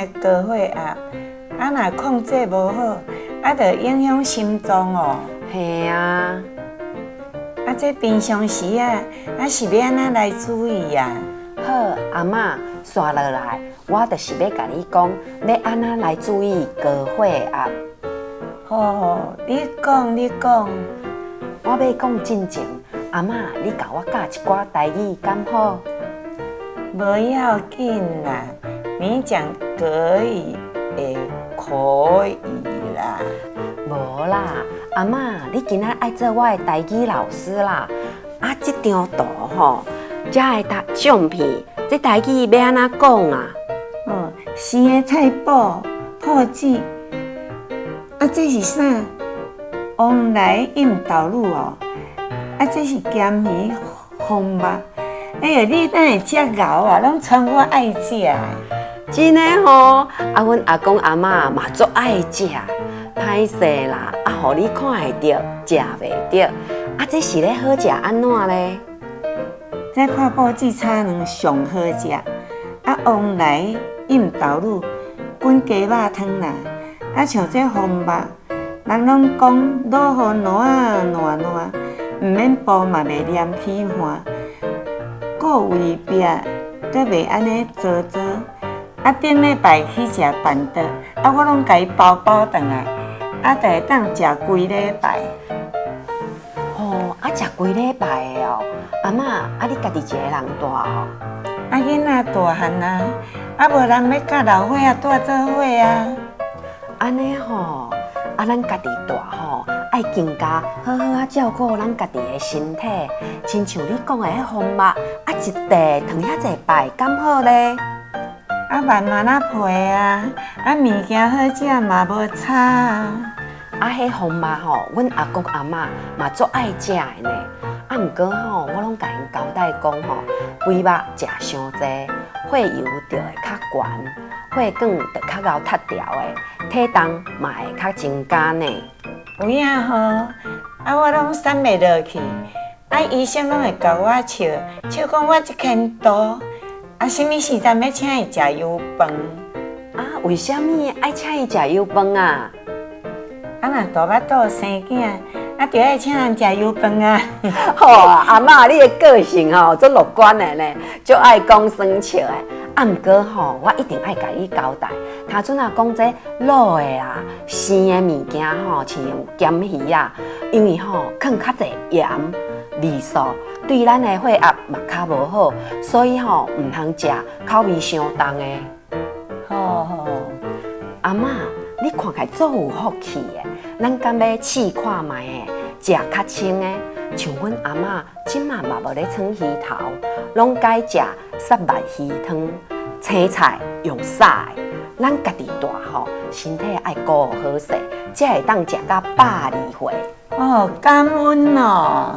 的高血壓，啊，若控制無好，啊，就影響心臟哦。嘿啊。啊，這平常時啊，啊是欲按怎來注意啊？好，阿嬤，紲落來，我就是欲共你講，欲按怎來注意高血壓。好，你講，你講。我欲講進前，阿嬤，你共我教一寡台語，敢好？無要緊啦，你講可以，會可以啦。無啦，阿嬤，你今仔愛做我的台語老師啦。啊，這張圖吼，才會答相片，這台語欲按怎講啊？哦，生的菜脯、破紙，啊，這是啥？旺來蔭豆乳哦，啊，這是鹹魚風肉。哎喲，你哪會遮𠢕啊？攏賰我愛食的。真的吼，啊，阮阿公阿嬤嘛足愛食。歹勢啦，啊，予你看會著，食袂著。啊，這是咧好食按怎咧？這破布子炒卵上好食，啊，旺來蔭豆乳滾雞肉湯啦，啊，像這風肉，人攏講落雨爛爛爛，毋免報嘛袂黏起汗，顧胃壁閣袂按呢糟糟。啊，頂禮拜去食辦桌，啊，我攏共伊包包轉來，啊，就會當食規禮拜。吼，啊，食規禮拜的哦。阿嬤，啊，你家己一个人蹛哦？啊，囡仔大漢啊，啊，無人欲佮老歲仔蹛做伙啊。按呢吼，啊，咱家己蹛吼，愛更加好好仔照顧咱家己的身體。親像你講的彼風肉，啊，一袋囤遐濟擺，敢好咧？啊，慢慢仔配啊，啊，物件好食嘛無差啊。啊，彼風肉吼，阮阿公阿嬤嘛足愛食的呢。啊，毋過吼，我攏共𪜶交代講吼，肥肉食傷濟，血油就會較懸，血管就較𠢕塞牢的，體重嘛會較增加呢。有影吼，啊，我攏瘦袂落去，啊，醫生攏會共我笑，笑講我這牽肚，啊，啥物時陣欲請伊食油飯？啊，為啥物愛請伊食油飯啊？啊，若大腹肚生囝，啊，就愛請人食油飯啊！吼，阿嬤，你的個性吼足樂觀的呢，足愛講耍笑的。啊，毋過吼，我一定愛共你交代。頭陣仔講這滷的啊、生的物件吼，像鹹魚啊，因為吼囥較濟鹽、味素，對咱的血壓嘛較無好，所以吼毋通食口味傷重的。好好，阿嬤，你看起來足有福氣的，咱敢欲試看覓的，食較清的？像阮阿嬤這馬嘛無咧炊魚頭，攏改食虱目魚湯，青菜用炒的。咱家己蹛吼，身體愛顧好勢，才會當食到120歲。哦，感恩哦。